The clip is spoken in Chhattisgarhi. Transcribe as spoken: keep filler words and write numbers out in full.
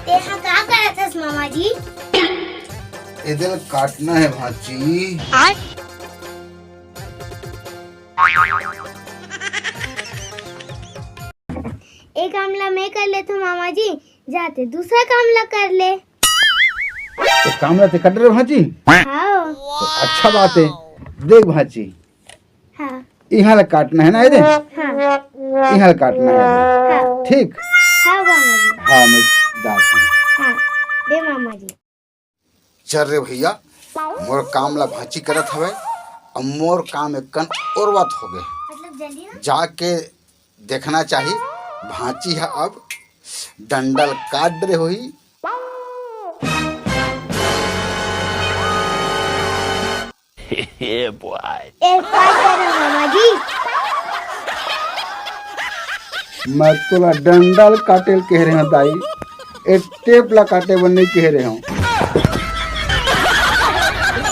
तेहा का करत हस मामा जी? एदे ल काटना हे भांची। ए काम ला मैं कर लेथव मामा जी, जा तैं दूसरा काम ला कर ले। ए काम ला तैं कर डरे भांची? हाँ। त अच्छा बात हे। देख भांची, हाँ। इहाँ ला काटना हे ना, एदे? हाँ। इहाँ ला काटना हे। हाँ। ठीक? हाँ मामा जी। हाँ, मैं जात हूँ। हाँ, दे मामा जी। चल रे भइया, मोर काम ला भांची करत हवय, अब मोर काम एक कन ओरवत होगे। मतलब जल्दी ना? जाके देखना चाही, भांची ह अब डंडा ल काट डरे होही। ए, का करे मामा जी? मैं तोला डंडा ल काटे ल कहे रहेंव दाई, ए टेप ला काटे बर नइ कहे रहेंव।